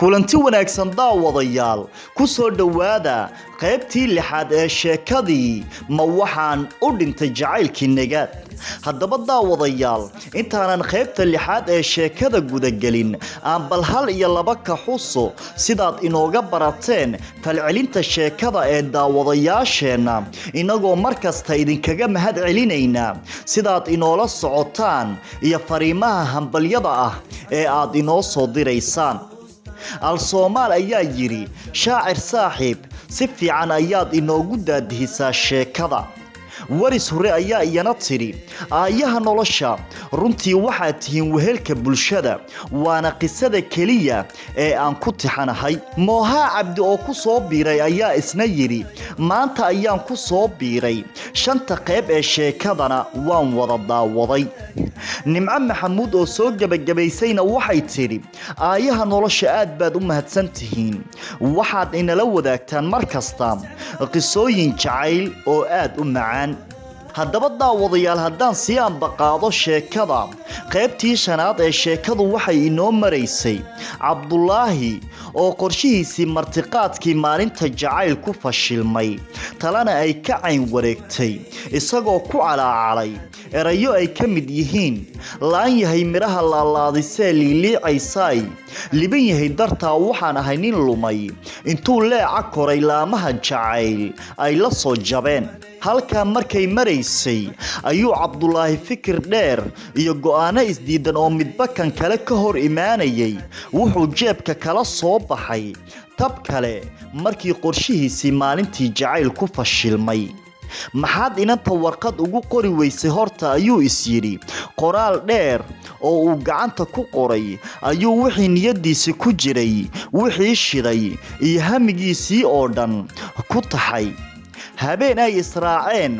Kulanti wanaagsan, daawadayaal. Ku soo dhowaada qaybtii lixaad ee sheekadii "Ma Waxaan U Dhintay Jacaylkii Nagaad". Haddaba daawadayaal, intaanan qaybta lixaad ee sheekada gudagelin, aan bal hal iyo laba ka xuso sidaad inooga barateen falcelinta sheekada ee daawadayaasheenna, inagoo mar kasta idinkaga mahad celinaynaa sidaad inoola socotaan iyo fariimaha hambalyada ah ee aad inoo soo diraysaan. Al-Soomaal ayaa yidhi: "Shaacir saaxiib, si fiican ayaad inoogu daadihisaa sheekada." Waris Hore ayaa iyana tidhi: "Aayaha Nolosha, runtii waxaad tihiin wehelka bulshada, waana qisada keliya ee aan ku tixanahay." Moohaa Cabdi oo ku soo biiray ayaa isna yidhi: "Maanta ayaan ku soo biiray, shanta qayb ee sheekadana waan wada daawaday." Nimco Maxamuud oo soo gebagabaysayna waxay tidhi: "Aayaha Nolosha, aad baad u mahadsan tihiin, waxaad inala wadaagtaan mar kasta qisooyin jacayl oo aad u macaan." Haddaba daawadayaal, haddaan sii ambaqaado sheekada, qaybtii shanaad ee sheekadu waxay inoo maraysay Cabdulaahi oo qorshihiisii martiqaadkii maalinta jacayl ku fashilmay, talana ay ka cayn wareegtay, isagoo ku calaacalay erayo ay ka mid yihiin: "Laan yahay midhaha laalaadisee liiliicaysaay, liban yahay dartaa waxaan ahay nin lumay, intuu leeca koray laamaha jacayl ay la soo jabeen." Halkaa markay maraysay ayuu Cabdulaahi fikir dheer iyo go'aano isdiidan oo midba kan kale ka hor imaanayay wuxuu jeebka kala soo baxay tab kale markii qorshihiisii maalintii jacayl ku fashilmay. "Maxaad inanta warqad ugu qori weysay horta?" ayuu is yidhi. Qoraal dheer oo uu gacanta ku qoray ayuu wixii niyadiisi ku jiray, wixii shiday iyo hamigiisii oo dhan ku taxay. Habeen ay israaceen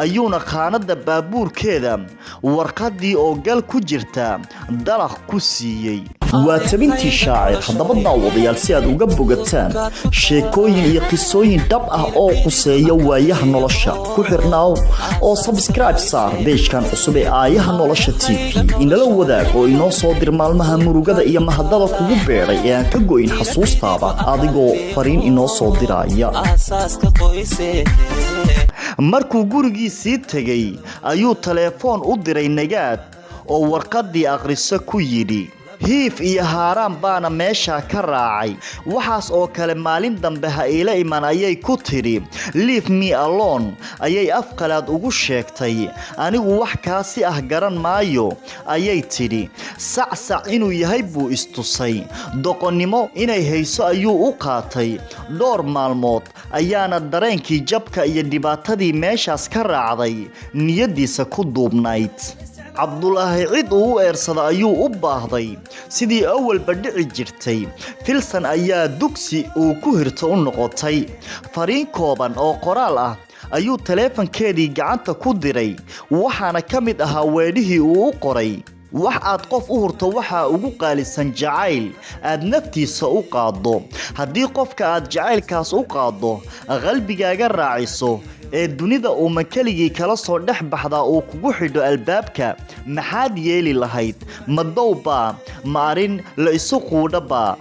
ayuuna khaanadda baabuurkeeda warqaddii oo gal ku jirta dalaq ku siiyey. Waa tabintii Shaacir. Haddaba daawadayaal, si aad uga bogataan sheekooyin iyo qisooyin dhab ah oo quseeya waayaha nolosha, ku xirnaaw oo subscribe saar page-kan cusub ee Aayaha Nolosha TV. Inala wadaag oo inoo soo dir maalmaha murugada iyo mahadada kugu beeray ee aan ka go'in xasuustaada, adigoo fariin inoo soo diraya. Markuu gurigiisii tegey ayuu taleefoon u diray Nagaad oo warqaddii akhriso ku yidhi. Hiif iyo haaraan baana meeshaa ka raacay. "Waxaas oo kale maalin dambe ha iila iman," ayay ku tidhi. "Leave me alone," ayay afqalaad ugu sheegtay. "Anigu wax kaasi ah garan maayo," ayay tidhi. Sacsac inuu yahay buu istusay, doqonnimo inay hayso ayuu u qaatay. Dhowr maalmood ayaana dareenkii jabka iyo dhibaatadii meeshaas ka raacday niyaddiisa ku duubnayd. Cabdulaahi cid uu u eersada ayuu u baahday. Sidii awalba dhici jirtay, Filsan ayaa dugsi uu ku hirto u noqotay. Fariin kooban oo qoraal ah ayuu taleefankeedii gacanta ku diray, waxaana ka mid ahaa weedhihii uu u qoray: "Wax aad qof u hurto waxaa ugu qaalisan jacayl aad naftiisa u qaaddo. Haddii qofka aad jacaylkaas u qaaddo qalbigaaga raaciso ee dunida uuma keligii kala soo dhex baxdaa uu kugu xidho albaabka, maxaad yeeli lahayd? Ma dowbaa? Ma arrin la isu quudhabaa?"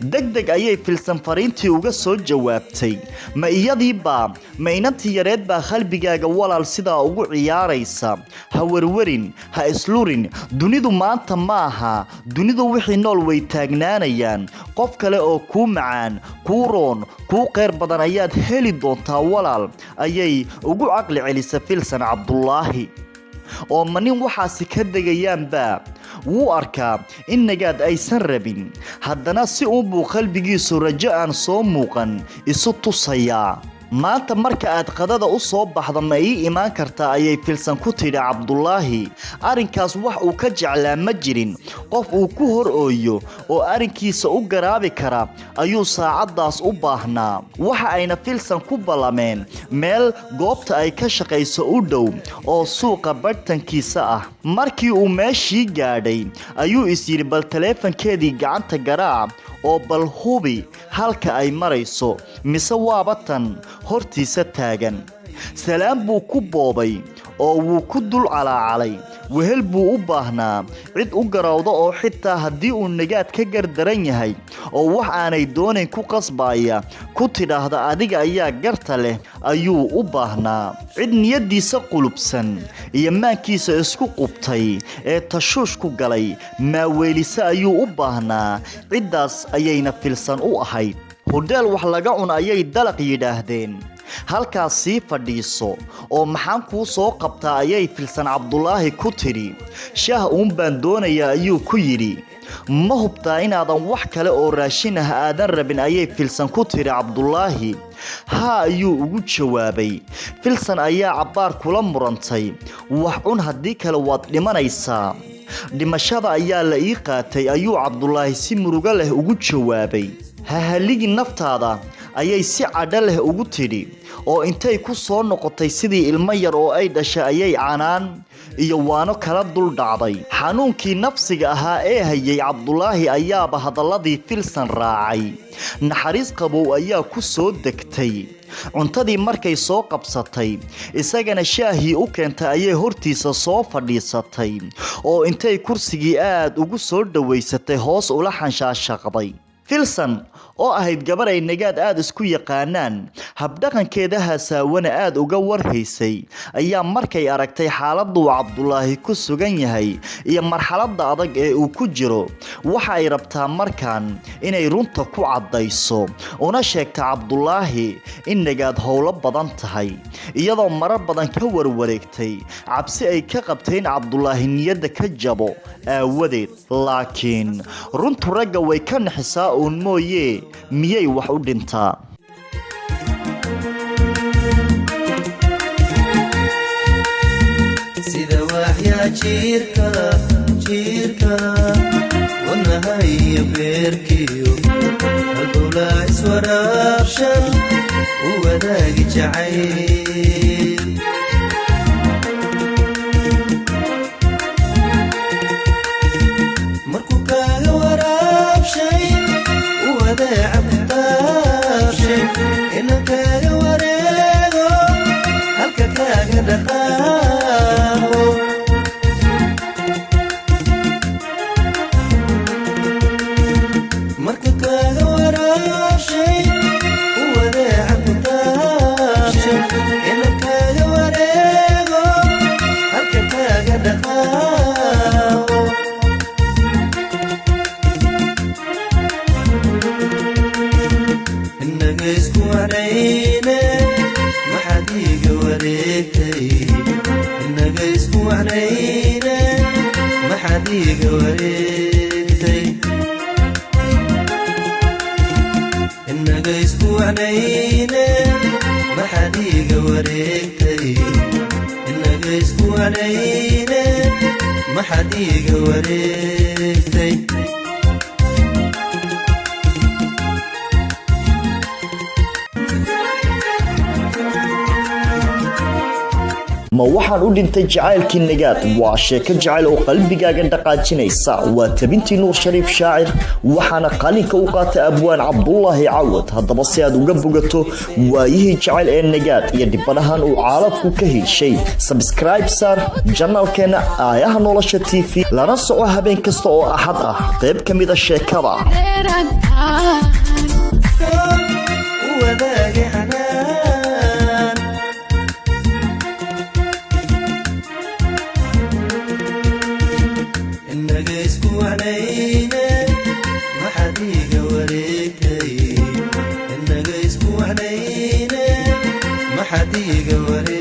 Deg deg ayay Filsan fariintii uga soo jawaabtay: "Ma iyadiibaa? Ma inantii yareed baa qalbigaaga walaal sidaa ugu ciyaaraysa? Ha werwerin, ha islurin. Dunidu maanta maaha. Dunidu wixii nool way taagnaanayaan. Qof kale oo kuu macaan, kuu roon, kuu kheyr badan ayaad heli doontaa walaal," ayay ugu caqli celisa Filsan Cabdulaahi. Oo ma nin waxaasi ka degayaanba? Wuu arkaa in Nagaad aysan rabin, haddana si uunbuu qalbigiisu rajo aan soo muuqan isu tusayaa. "Maanta marka aad qadada u soo baxda ma ii imaan kartaa?" ayay Filsan ku tidhi Cabdulaahi. Arrinkaas wax uu ka jeclaa ma jirin. Qof uu ku hor ooyo oo arrinkiisa u garaabi kara ayuu saacaddaas u baahnaa. Waxa ayna Filsan ku ballameen meel goobta ay ka shaqayso u dhow oo suuqa barhtankiisa ah. Markii uu meeshii gaadhay ayuu is yidhi: "Bal taleefankeedii gacanta garaac oo bal hubi halka ay marayso, mise waaba tan hortiisa taagan." Salaam buu ku boobay oo wuu ku dul calaacalay. Wehel buu u baahnaa, cid u garowda oo xitaa haddii uu Nagaad ka gardaran yahay oo wax aanay doonayn ku qasbaya ku tidhaahda adiga ayaa garta leh ayuu u baahnaa. Cid niyadiisa qulubsan iyo maankiisa isku qubtay ee tashuush ku galay maaweelise ayuu u baahnaa. Ciddaas ayayna Filsan u ahayd. Hudheel wax laga cun ayay dalaq yidhaahdeen. Halkaas sii fadhiiso oo maxaan kuu soo qabtaa ayay Filsan Cabdulaahi ku tidhi. Shaah uun baan doonayaa ayuu ku yidhi. Ma hubtaa inaadan wax kale oo raashin ah aadan rabin ayay Filsan ku tidhi Cabdulaahi. Haa ayuu ugu jawaabay. Filsan ayaa cabbaar kula murantay. Wax cun haddii kale waad dhimanaysaa. Dhimashada ayaa la ii qaatay ayuu Cabdulaahi si murugo leh ugu jawaabay. Ha haligin naftaada ayay si cadho leh ugu tidhi oo intay ku soo noqotay sidii ilmo yar oo ay dhashay ayay canaan iyo waano kala dul dhacday. Xanuunkii nafsiga ahaa ee hayay Cabdulaahi ayaaba hadalladii Filsan raacay. Naxariis qabow ayaa ku soo degtay. Cuntadii markay soo qabsatay isagana shaahii u keentay ayay hortiisa soo fadhiisatay oo intay kursigii aad ugu soo dhaweysatay hoos ula xanshaashaqday. Filsan oo ahayd gabar ay Nagaad aad isku yaqaanaan, habdhaqankeeda hasaawana aad uga warhaysay ayaa markay aragtay xaaladda uu Cabdulaahi ku sugan yahay iyo marxaladda adag ee uu ku jiro, waxa ay rabtaa markaan inay runta ku caddayso una sheegta Cabdulaahi in Nagaad howlo badan tahay, iyadoo marar badan ka warwareegtay cabsi ay ka qabtay in Cabdulaahi niyadda ka jabo aawadeed. Laakiin runtu ragga way ka naxisaa uun mooyee miyay wax u dhintaa? Sida waxyaa jiirka jiirka wadnaha iyo beerkiyo halbowlaa iswaraabshan u wadaagi jacayl. Markuu kaaga waraabshay u wadeeca ku taabshay ina kaaga wareego halka kaaga dhaqaaqo. Marka kaaga waraabshay u wadeeca ku taabshay ina kaaga wareego halka kaaga dhaqaaqo. Innaga isku wacnayne maxaad iiga wareegtay? Innaga isku wacnayne maxaad iiga wareegtay? Innaga isku wacnayne maxaad iiga wareegtay? Innaga isku wacnayne maxaad iiga wareegtay? Ma waxaan u dhintay jacaylkii Nagaad waa sheeko jacayl oo qalbigaaga dhaqaajinaysa. Waa tabintii Nuur Shariif Shaacir, waxaana qalinka u qaatay abwaan Cabdulaahi Cawad. Haddaba si aad uga bogato waayihii jacayl ee Nagaad iyo dhibanahan uu caaladku ka heshay, sabscribe saar janalkeena Aayaha Nolosha TV, lana soco habeen kasta oo Axad ah qayb ka mid a sheekada. U wadaagi xanaan. Innaga isku wacnayne maxaad iiga wareegtay? Innaga isku wacnayne maxaad iiga wareegtay?